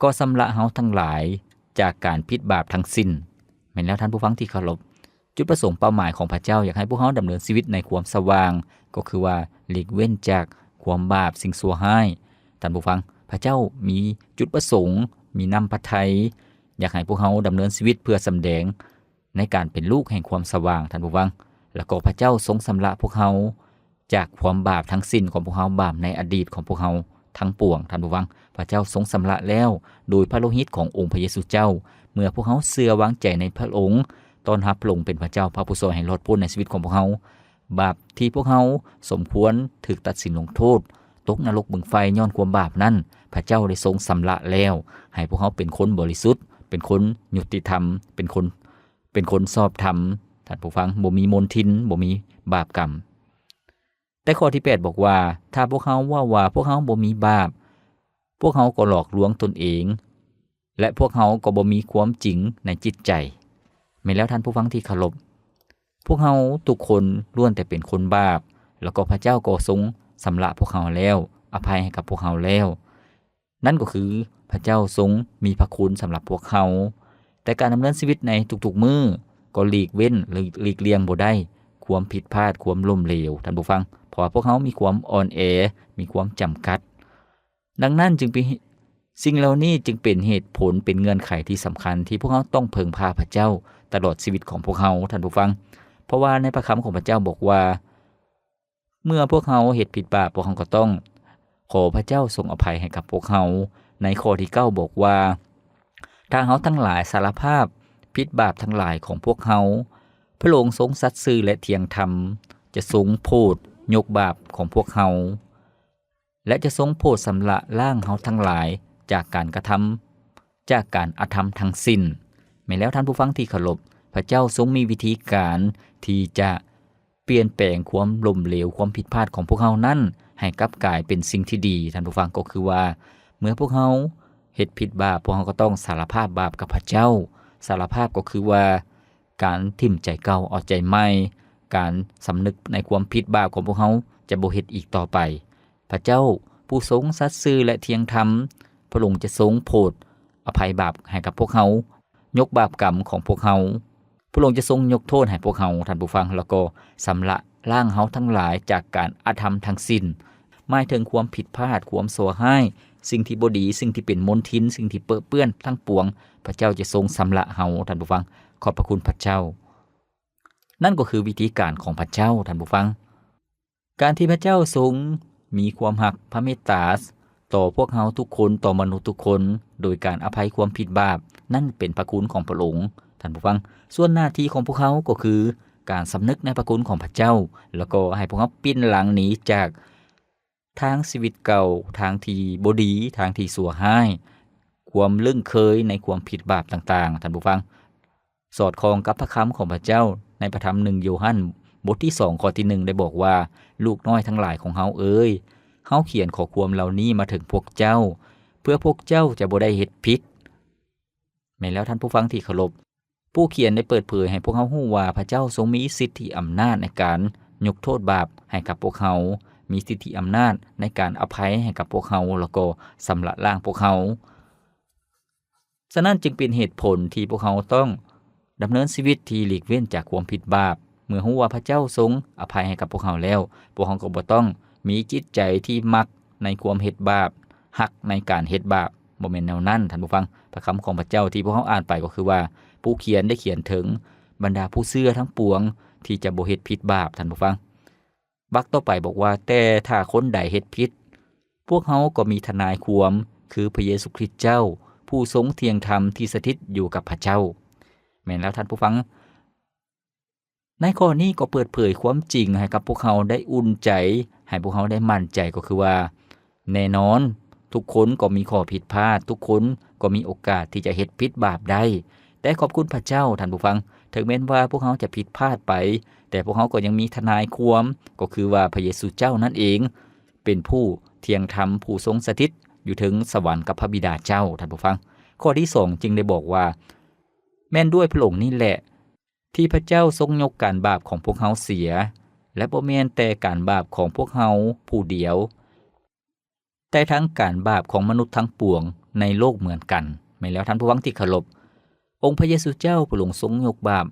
ກໍຊຳລະເຮົາທັງຫຼາຍຈາກການຜິດບາບທັງສິ້ນ. ແມ່ນແລ້ວທ່ານຜູ້ຟັງທີ່ເຄົາລົບ, ຈຸດປະສົງເປົ້າໝາຍຂອງພະເຈົ້າຢາກໃຫ້ພວກເຮົາດຳເນີນຊີວິດໃນຄວາມສະຫວ່າງ ກໍຄືວ່າຫຼີກເວັ້ນຈາກຄວາມບາບ, ສິ່ງຊົ່ວຮ້າຍ. ທ່ານຜູ້ຟັງ, ພະເຈົ້າມີຈຸດປະສົງ, ມີນ້ຳພະໄທ ຢາກໃຫ້ພວກເຮົາດຳເນີນຊີວິດເພື່ອສຳແດງ ໃນການເປັນລູກແຫ່ງຄວາມສະຫວ່າງ, ທ່ານຜູ້ຟັງ. ແລ້ວກໍພະເຈົ້າຊົງຊຳລະພວກເຮົາຈາກຄວາມບາບທັງສິ້ນຂອງພວກເຮົາ, ບາບໃນອະດີດຂອງພວກເຮົາທັງປວງ, ທ່ານຜູ້ຟັງ. ພະເຈົ້າຊົງຊຳລະແລ້ວໂດຍພະໂລຫິດຂອງອົງພະເຢຊູເຈົ້າ, ເມື່ອພວກເຮົາເຊື່ອວາງໃຈໃນພະອົງ, ຕ້ອນຮັບພະອົງເປັນພະເຈົ້າ, ພະຜູ້ຊ່ວຍໃຫ້ລອດພົ້ນໃນຊີວິດຂອງພວກເຮົາ. ບາບທີ່ພວກເຮົາສົມຄວນຖືກຕັດສິນລົງໂທດ, ຕົກນະລົກບຶງໄຟຍ້ອນຄວາມບາບນັ້ນ, ພະເຈົ້າໄດ້ຊົງຊຳລະແລ້ວ, ໃຫ້ພວກເຮົາເປັນຄົນບໍລິສຸດ, ເປັນຄົນຍຸຕິທຳ, ເປັນຄົນ ເປັນຄົນຊອບທຳ, ທ່ານຜູ້ຟັງ, ບໍ່ມີມົນທິນ, ບໍ່ມີບາບກຳ. ແຕ່ຂໍ້ທີແປດບອກວ່າ, ຖ້າພວກເຮົາເວົ້າວ່າພວກເຮົາບໍ່ມີບາບ, ພວກເຮົາກໍຫຼອກລວງຕົນເອງ ແລະ ພວກເຮົາກໍບໍ່ມີຄວາມຈິງໃນຈິດໃຈ. ແມ່ນແລ້ວທ່ານຜູ້ຟັງທີ່ເຄົາລົບ, ພວກເຮົາທຸກຄົນລ້ວນແຕ່ເປັນຄົນບາບ, ແລ້ວກໍພະເຈົ້າກໍຊົງຊຳລະພວກເຮົາແລ້ວ, ອະໄພໃຫ້ກັບພວກເຮົາແລ້ວ. ນັ້ນກໍຄືພະເຈົ້າຊົງມີພະຄຸນສຳລັບພວກເຮົາ. ແຕ່ການດຳເນີນຊີວິດໃນທຸກໆມື້ກໍຫຼີກເວັ້ນ ຫຼື ຫຼີກລ່ຽງບໍ່ໄດ້ຄວາມຜິດພາດ, ຄວາມລົ້ມເຫຼວ, ທ່ານຜູ້ຟັງ, ເພາະວ່າພວກເຮົາມີຄວາມອ່ອນແອ, ມີຄວາມຈຳກັດ. ດັ່ງນັ້ນຈຶ່ງເປັນ, ສິ່ງເຫຼົ່ານີ້ຈຶ່ງເປັນເຫດຜົນ, ເປັນເງື່ອນໄຂທີ່ສຳຄັນທີ່ພວກເຮົາຕ້ອງເພິ່ງພາພະເຈົ້າຕະຫຼອດຊີວິດຂອງພວກເຮົາ, ທ່ານຜູ້ຟັງ. ເພາະວ່າໃນພະຄຳຂອງພະເຈົ້າບອກວ່າ, ເມື່ອພວກເຮົາເຮັດຜິດບາບ, ພວກເຮົາກໍຕ້ອງຂໍພະເຈົ້າຊົງອະໄພໃຫ້ກັບພວກເຮົາ. ໃນຂໍ້ທີເກົ້າບອກວ່າ, ຖ້າເຮົາທັງຫຼາຍສາລະພາບຜິດບາບທັງຫຼາຍຂອງພວກເຮົາ, ພະອົງຊົງສັດຊື່ ແລະ ທ່ຽງທຳ, ຈະຊົງໂຜດຍົກບາບຂອງພວກເຮົາ ແລະ ຈະຊົງໂຜດຊຳລະລ້າງເຮົາທັງຫຼາຍຈາກການກະທຳ, ຈາກການອະທຳທັງສິ້ນ. ແມ່ນແລ້ວທ່ານຜູ້ຟັງທີ່ເຄົາລົບ, ພະເຈົ້າຊົງມີວິທີການທີ່ຈະ ປ່ຽນແປງຄວາມລົ້ມເຫຼວ, ຄວາມຜິດພາດຂອງພວກເຮົານັ້ນໃຫ້ກັບກາຍເປັນສິ່ງທີ່ດີ. ທ່ານຜູ້ຟັງ, ກໍຄືວ່າເມື່ອພວກເຮົາເຮັດຜິດບາບ, ພວກເຮົາກໍຕ້ອງສາລະພາບບາບກັບພະເຈົ້າ. ສາລະພາບກໍຄືວ່າການຖິ້ມໃຈເກົ່າເອົາໃຈໃໝ່, ການສຳນຶກໃນຄວາມຜິດບາບຂອງພວກເຮົາຈະບໍ່ເຮັດອີກຕໍ່ໄປ. ພະເຈົ້າຜູ້ຊົງສັດຊື່ ແລະ ທ່ຽງທຳ, ພະອົງຈະຊົງໂຜດອະໄພບາບໃຫ້ກັບພວກເຮົາ, ຍົກບາບກຳຂອງພວກເຮົາ. ພະອົງຈະຊົງຍົກໂທດໃຫ້ພວກເຮົາ, ທ່ານຜູ້ຟັງ, ແລ້ວກໍຊຳລະລ້າງເຮົາທັງຫຼາຍຈາກການອະທຳທັງສິ້ນ, ໝາຍເຖິງຄວາມຜິດພາດ, ຄວາມຊົ່ວຮ້າຍ, ສິ່ງທີ່ບໍ່ດີ, ສິ່ງທີ່ເປັນມົນທິນ, ສິ່ງທີ່ເປິເປື້ອນທັງປວງ, ພະເຈົ້າຈະຊົງຊຳລະເຮົາ, ທ່ານຜູ້ຟັງ. ຂອບພະຄຸນພະເຈົ້າ. ນັ້ນກໍຄືວິທີການຂອງພະເຈົ້າ, ທ່ານຜູ້ຟັງ. ການທີ່ພະເຈົ້າຊົງມີຄວາມຮັກພະເມດຕາຕໍ່ພວກເຮົາທຸກຄົນ, ຕໍ່ມະນຸດທຸກຄົນ, ໂດຍການອະໄພຄວາມຜິດບາບ, ນັ້ນເປັນພະຄຸນຂອງພະອົງ, ທ່ານຜູ້ຟັງ. ສ່ວນໜ້າທີ່ຂອງພວກເຮົາກໍຄືການສຳນຶກໃນພະຄຸນຂອງພະເຈົ້າ, ແລ້ວກໍໃຫ້ພວກເຮົາປິ່ນຫຼັງໜີຈາກທາງຊີວິດເກົ່າ, ທາງທີ່ບໍ່ດີ, ທາງທີ່ຊົ່ວຮ້າຍ, ຄວາມລຶ້ງເຄີຍໃນຄວາມຜິດບາບຕ່າງໆ, ທ່ານຜູ້ຟັງ. ສອດຄ່ອງກັບພະຄຳຂອງພະເຈົ້າໃນພະທຳໜຶ່ງໂຢຮັນ ບົດທີສອງ ຂໍ້ທີໜຶ່ງ ໄດ້ບອກວ່າ, ລູກນ້ອຍທັງຫຼາຍຂອງເຮົາເອີຍ, ເຮົາຂຽນຂໍ້ຄວາມເຫຼົ່ານີ້ມາເຖິງພວກເຈົ້າ, ເພື່ອພວກເຈົ້າຈະບໍ່ໄດ້ເຮັດຜິດ. ແມ່ນແລ້ວທ່ານຜູ້ຟັງທີ່ເຄົາລົບ, ຜູ້ຂຽນໄດ້ເປີດເຜີຍໃຫ້ພວກເຮົາຮູ້ວ່າ ພະເຈົ້າຊົງມີສິດທິອຳນາດໃນການຍົກໂທດບາບໃຫ້ກັບພວກເຮົາ, ມີສິດທິອຳນາດໃນການອະໄພໃຫ້ກັບພວກເຮົາ ແລ້ວກໍຊຳລະລ້າງພວກເຮົາ. ສະນັ້ນຈຶ່ງເປັນເຫດຜົນທີ່ພວກເຮົາຕ້ອງດຳເນີນຊີວິດທີ່ຫຼີກເວັ້ນຈາກຄວາມຜິດບາບ. ເມື່ອຮູ້ວ່າພະເຈົ້າຊົງອະໄພໃຫ້ກັບພວກເຮົາແລ້ວ, ພວກເຮົາກໍບໍ່ຕ້ອງມີຈິດໃຈທີ່ມັກໃນຄວາມເຮັດບາບ, ຮັກໃນການເຮັດບາບ. ບໍ່ແມ່ນແນວນັ້ນ, ທ່ານຜູ້ຟັງ. ພະຄຳຂອງພະເຈົ້າທີ່ພວກເຮົາອ່ານໄປກໍຄືວ່າ, ຜູ້ຂຽນໄດ້ຂຽນເຖິງບັນດາຜູ້ເຊື່ອທັງປວງທີ່ຈະບໍ່ເຮັດຜິດບາບ, ທ່ານຜູ້ຟັງ. ວັກຕໍ່ໄປບອກວ່າ, ແຕ່ຖ້າຄົນໃດເຮັດຜິດ, ພວກເຮົາກໍມີທະນາຍຄວາມ ຄືພະເຢຊູຄຣິດເຈົ້າ, ຜູ້ຊົງທ່ຽງທຳທີ່ສະຖິດຢູ່ກັບພະເຈົ້າ. ແມ່ນແລ້ວທ່ານຜູ້ຟັງ, ໃນຂໍ້ນີ້ກໍເປີດເຜີຍຄວາມຈິງໃຫ້ກັບພວກເຮົາໄດ້ອຸ່ນໃຈ, ໃຫ້ພວກເຮົາໄດ້ໝັ້ນໃຈ, ກໍຄືວ່າ ແນ່ນອນ, ທຸກຄົນກໍມີຂໍ້ຜິດພາດ, ທຸກຄົນກໍມີໂອກາດທີ່ຈະເຮັດຜິດບາບໄດ້. ແຕ່ຂອບຄຸນພະເຈົ້າ, ທ່ານຜູ້ຟັງ, ເຖິງແມ່ນວ່າພວກເຮົາຈະຜິດພາດໄປ, ແຕ່ພວກເຮົາກໍຍັງມີທະນາຍຄວາມ, ກໍຄືວ່າພະເຢຊູເຈົ້ານັ້ນເອງ, ເປັນຜູ້ທ່ຽງທຳ, ຜູ້ຊົງສະຖິດຢູ່ເທິງສະຫວັນກັບພະບິດາເຈົ້າ, ທ່ານຜູ້ຟັງ. ຂໍ້ທີສອງຈຶ່ງໄດ້ບອກວ່າ, ແມ່ນດ້ວຍພະອົງນີ້ແຫຼະ ທີ່ພະເຈົ້າຊົງຍົກການບາບຂອງພວກເຮົາເສຍ, ແລະ ບໍ່ແມ່ນແຕ່ການບາບຂອງພວກເຮົາຜູ້ດຽວ, ແຕ່ທັງການບາບຂອງມະນຸດທັງປວງໃນໂລກເໝືອນກັນ. ແມ່ນແລ້ວທ່ານຜູ້ຟັງທີ່ເຄົາລົບ, ອົງພະເຢຊູເຈົ້າພະອົງຊົງຍົກບາບ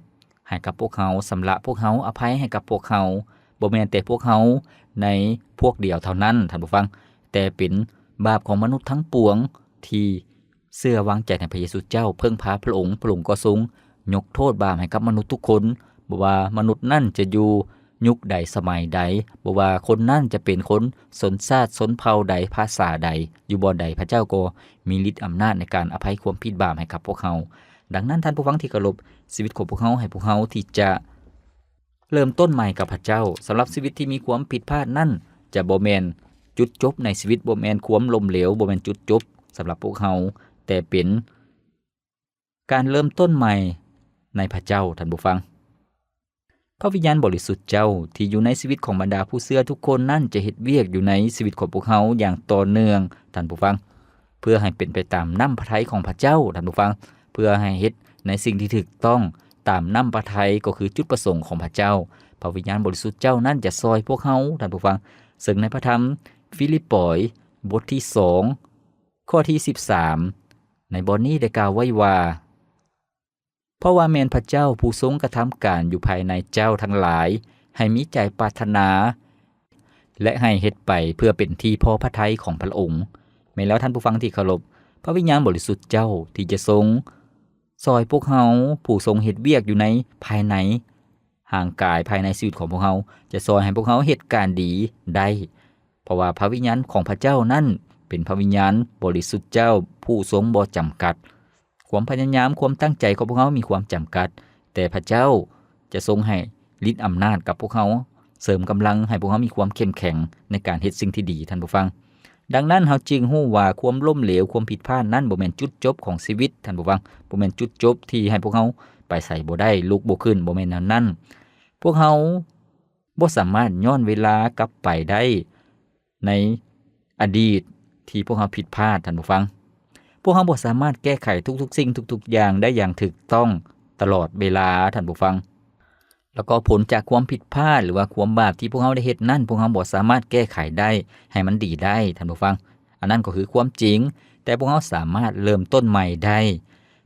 ໃຫ້ກັບພວກເຮົາ, ຊຳລະພວກເຮົາ, ອະໄພໃຫ້ກັບພວກເຮົາ, ບໍ່ແມ່ນແຕ່ພວກເຮົາໃນພວກດຽວເທົ່ານັ້ນ, ທ່ານຜູ້ຟັງ, ແຕ່ເປັນບາບຂອງມະນຸດທັງປວງທີ່ ເຊື່ອວາງໃຈໃນພະເຢຊູເຈົ້າ, ເພິ່ງພາພະອົງ, ພະອົງກໍຊົງຍົກໂທດບາບໃຫ້ກັບມະນຸດທຸກຄົນ, ບໍ່ວ່າມະນຸດນັ້ນຈະຢູ່ຍຸກໃດສະໄໝໃດ, ບໍ່ວ່າຄົນນັ້ນຈະເປັນຄົນຊົນຊາດຊົນເຜົ່າໃດ, ພາສາໃດ, ຢູ່ບ່ອນໃດ, ພະເຈົ້າກໍມີລິດອຳນາດໃນການອະໄພຄວາມຜິດບາບໃຫ້ກັບພວກເຮົາ. ດັ່ງນັ້ນທ່ານຜູ້ຟັງທີ່ເຄົາລົບ, ຊີວິດຂອງພວກເຮົາ, ໃຫ້ພວກເຮົາທີ່ຈະ ເລີ່ມຕົ້ນໃໝ່ກັບພະເຈົ້າ. ສຳລັບຊີວິດທີ່ມີຄວາມຜິດພາດນັ້ນ ຈະບໍ່ແມ່ນຈຸດຈົບໃນຊີວິດ, ບໍ່ແມ່ນຄວາມລົ້ມເຫຼວ, ບໍ່ແມ່ນຈຸດຈົບສຳລັບພວກເຮົາ, ແຕ່ເປັນການເລີ່ມຕົ້ນໃໝ່ໃນພະເຈົ້າ, ທ່ານຜູ້ຟັງ. ພະວິນຍານບໍລິສຸດເຈົ້າທີ່ຢູ່ໃນຊີວິດຂອງບັນດາຜູ້ເຊື່ອທຸກຄົນນັ້ນ ຈະເຮັດວຽກຢູ່ໃນຊີວິດຂອງພວກເຮົາຢ່າງຕໍ່ເນື່ອງ, ທ່ານຜູ້ຟັງ. ເພື່ອໃຫ້ເປັນໄປຕາມນ້ຳພະໄທຂອງພະເຈົ້າ, ທ່ານຜູ້ຟັງ, ເພື່ອໃຫ້ເຮັດໃນສິ່ງທີ່ຖືກຕ້ອງຕາມນ້ຳພະໄທ, ກໍຄືຈຸດປະສົງຂອງພະເຈົ້າ. ພະວິນຍານບໍລິສຸດເຈົ້ານັ້ນຈະຊ່ອຍພວກເຮົາ, ທ່ານຜູ້ຟັງ, ເຊິ່ງໃນພະທຳຟີລິບປອຍ ບົດທີສອງ ຂໍ້ທີສິບສາມ ໃນບ່ອນນີ້ໄດ້ກ່າວໄວ້ວ່າ, ເພາະວ່າແມ່ນພະເຈົ້າຜູ້ຊົງກະທຳການຢູ່ພາຍໃນເຈົ້າທັງຫຼາຍ ໃຫ້ມີໃຈປາດຖະໜາ ແລະ ໃຫ້ເຮັດໄປເພື່ອເປັນທີ່ພໍພະໄທຂອງພະອົງ. ແມ່ນແລ້ວທ່ານຜູ້ຟັງທີ່ເຄົາລົບ, ພະວິນຍານບໍລິສຸດເຈົ້າທີ່ຈະຊົງຊ່ອຍພວກເຮົາ, ຜູ້ຊົງເຮັດວຽກຢູ່ໃນພາຍໃນຮ່າງກາຍ, ພາຍໃນຊີວິດຂອງພວກເຮົາ, ຈະຊ່ອຍໃຫ້ພວກເຮົາເຮັດການດີໄດ້. ເພາະວ່າພະວິນຍານຂອງພະເຈົ້ານັ້ນເປັນພະວິນຍານບໍລິສຸດເຈົ້າຜູ້ຊົງບໍ່ຈຳກັດ. ຄວາມພະຍາຍາມ, ຄວາມຕັ້ງໃຈຂອງພວກເຮົາມີຄວາມຈຳກັດ, ແຕ່ພະເຈົ້າຈະຊົງໃຫ້ລິດອຳນາດກັບພວກເຮົາ, ເສີມກຳລັງໃຫ້ພວກເຮົາມີຄວາມເຂັ້ມແຂງໃນການເຮັດສິ່ງທີ່ດີ, ທ່ານຜູ້ຟັງ. ດັ່ງນັ້ນ, ເຮົາຈຶ່ງຮູ້ວ່າຄວາມລົ້ມເຫຼວ, ຄວາມຜິດພາດນັ້ນບໍ່ແມ່ນຈຸດຈົບຂອງຊີວິດ, ທ່ານຜູ້ຟັງ, ບໍ່ແມ່ນຈຸດຈົບທີ່ໃຫ້ພວກເຮົາໄປໃສບໍ່ໄດ້, ລຸກບໍ່ຂຶ້ນ, ບໍ່ແມ່ນແນວນັ້ນ. ພວກເຮົາ ບໍ່ສາມາດຍ້ອນເວລາກັບໄປໄດ້ໃນອະດີດທີ່ພວກເຮົາຜິດພາດ, ທ່ານຜູ້ຟັງ. ພວກເຮົາບໍ່ສາມາດແກ້ໄຂທຸກໆສິ່ງທຸກໆຢ່າງໄດ້ຢ່າງຖືກຕ້ອງຕະຫຼອດເວລາ, ທ່ານຜູ້ຟັງ. ແລ້ວກໍຜົນຈາກຄວາມຜິດພາດ ຫຼືວ່າຄວາມບາບທີ່ພວກເຮົາໄດ້ເຮັດນັ້ນ, ພວກເຮົາບໍ່ສາມາດແກ້ໄຂໄດ້ໃຫ້ມັນດີໄດ້, ທ່ານຜູ້ຟັງ. ອັນນັ້ນກໍຄືຄວາມຈິງ, ແຕ່ພວກເຮົາສາມາດເລີ່ມຕົ້ນໃໝ່ໄດ້,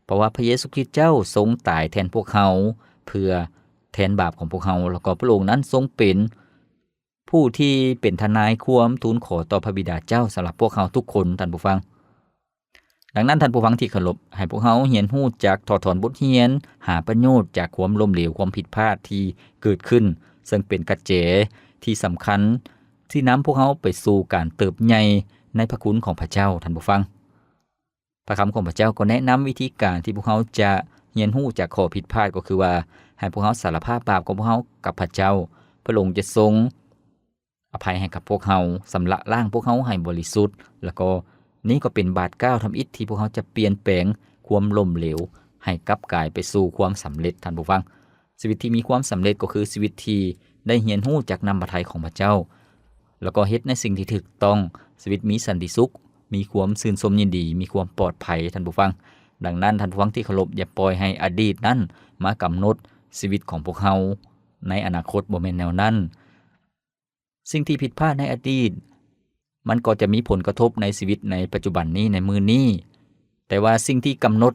ເພາະວ່າພະເຢຊູຄຣິດເຈົ້າຊົງຕາຍແທນພວກເຮົາ ເພື່ອ ແທນບາບຂອງພວກເຮົາ, ແລ້ວກໍພະອົງນັ້ນຊົງເປັນຜູ້ທີ່ເປັນທະນາຍຄວາມທູນຂໍຕໍ່ພະບິດາເຈົ້າສຳລັບພວກເຮົາທຸກຄົນ, ທ່ານຜູ້ຟັງ. ດັ່ງນັ້ນ, ທ່ານຜູ້ຟັງທີ່ເຄົາລົບ, ໃຫ້ພວກເຮົາຮຽນຮູ້ຈັກຖອດຖອນບົດຮຽນ, ຫາປະໂຫຍດຈາກຄວາມລົ້ມເຫຼວ, ຄວາມຜິດພາດທີ່ເກີດຂຶ້ນ, ເຊິ່ງເປັນກະແຈທີ່ສຳຄັນທີ່ນຳພວກເຮົາໄປສູ່ການເຕີບໃຫຍ່ໃນພະຄຸນຂອງພະເຈົ້າ, ທ່ານຜູ້ຟັງ. ພະຄຳຂອງພະເຈົ້າກໍແນະນຳວິທີການທີ່ພວກເຮົາຈະຮຽນຮູ້ຈາກຂໍ້ຜິດພາດ, ກໍຄືວ່າໃຫ້ພວກເຮົາສາລະພາບບາບຂອງພວກເຮົາກັບພະເຈົ້າ. ພະອົງຈະຊົງອະໄພໃຫ້ກັບພວກເຮົາ, ຊຳລະລ້າງພວກເຮົາໃຫ້ບໍລິສຸດ, ແລ້ວກໍນີ້ກໍເປັນບາດກ້າວທຳອິດທີ່ພວກເຮົາຈະປ່ຽນແປງຄວາມລົ້ມເຫຼວໃຫ້ກັບກາຍໄປສູ່ຄວາມສຳເລັດ, ທ່ານຜູ້ຟັງ. ຊີວິດທີ່ມີຄວາມສຳເລັດກໍຄືຊີວິດທີ່ໄດ້ຮຽນຮູ້ຈາກນ້ຳພະໄທຂອງພະເຈົ້າ, ແລ້ວກໍເຮັດໃນສິ່ງທີ່ຖືກຕ້ອງ, ຊີວິດມີສັນຕິສຸກ, ມີຄວາມຊື່ນຊົມຍິນດີ, ມີຄວາມປອດໄພ, ທ່ານຜູ້ຟັງ. ດັ່ງນັ້ນ, ທ່ານຜູ້ຟັງທີ່ເຄົາລົບ, ຢ່າປ່ອຍໃຫ້ອະດີດນັ້ນມາກຳນົດຊີວິດຂອງພວກເຮົາໃນອະນາຄົດ, ບໍ່ແມ່ນແນວນັ້ນ. ສິ່ງທີ່ຜິດພາດໃນອະດີດ ມັນກໍຈະມີຜົນກະທົບໃນຊີວິດໃນປັດຈຸບັນນີ້, ໃນມື້ນີ້. ແຕ່ວ່າສິ່ງທີ່ກຳນົດ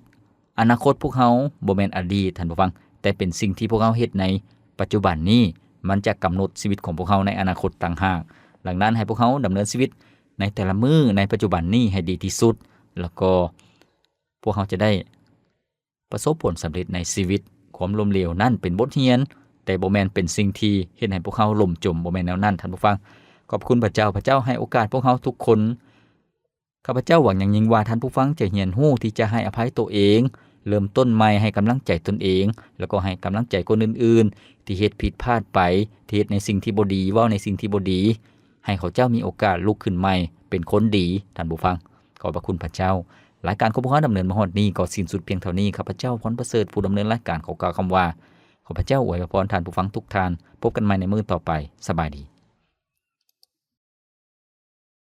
ອະນາຄົດພວກເຮົາບໍ່ແມ່ນອະດີດ, ທ່ານຜູ້ຟັງ, ແຕ່ເປັນສິ່ງທີ່ພວກເຮົາເຮັດໃນປັດຈຸບັນນີ້, ມັນຈະກຳນົດຊີວິດຂອງພວກເຮົາໃນອະນາຄົດຕ່າງຫາກ. ດັ່ງນັ້ນ, ໃຫ້ພວກເຮົາດຳເນີນຊີວິດໃນແຕ່ລະມື້ໃນປັດຈຸບັນນີ້ໃຫ້ດີທີ່ສຸດ, ແລ້ວກໍພວກເຮົາຈະໄດ້ ປະສົບຜົນສຳເລັດໃນຊີວິດ. ຄວາມລົ້ມເຫຼວນັ້ນເປັນບົດຮຽນ, ແຕ່ບໍ່ແມ່ນເປັນສິ່ງທີ່ເຮັດໃຫ້ພວກເຮົາລົ້ມຈົມ, ບໍ່ແມ່ນແນວນັ້ນ, ທ່ານຜູ້ຟັງ. ຂອບຄຸນພະເຈົ້າ, ພະເຈົ້າໃຫ້ໂອກາດພວກເຮົາທຸກຄົນ. ຂ້າພະເຈົ້າຫວັງຢ່າງຍິ່ງວ່າທ່ານຜູ້ຟັງຈະຮຽນຮູ້ທີ່ຈະໃຫ້ອະໄພໂຕເອງ, ເລີ່ມຕົ້ນໃໝ່, ໃຫ້ກຳລັງໃຈຕົນເອງ, ແລ້ວກໍໃຫ້ກຳລັງໃຈຄົນອື່ນໆ ທີ່ເຮັດຜິດພາດໄປ, ທີ່ເຮັດໃນສິ່ງທີ່ບໍ່ດີ, ເວົ້າໃນສິ່ງທີ່ບໍ່ດີ, ໃຫ້ເຂົາເຈົ້າມີໂອກາດລຸກຂຶ້ນໃໝ່ເປັນຄົນດີ, ທ່ານຜູ້ຟັງ. ຂອບພະຄຸນພະເຈົ້າ. ລາຍການຂອງພວກເຮົາດຳເນີນມາຮອດນີ້ກໍສິ້ນສຸດພຽງເທົ່ານີ້. ຂ້າພະເຈົ້າ ພອນປະເສີດ ຜູ້ດຳເນີນລາຍການ ຂໍກ່າວຄຳວ່າ ຂ້າພະເຈົ້າອວຍພອນທ່ານຜູ້ຟັງທຸກທ່ານ. ພົບກັນໃໝ່ໃນມື້ຕໍ່ໄປ. ສະບາຍດີ.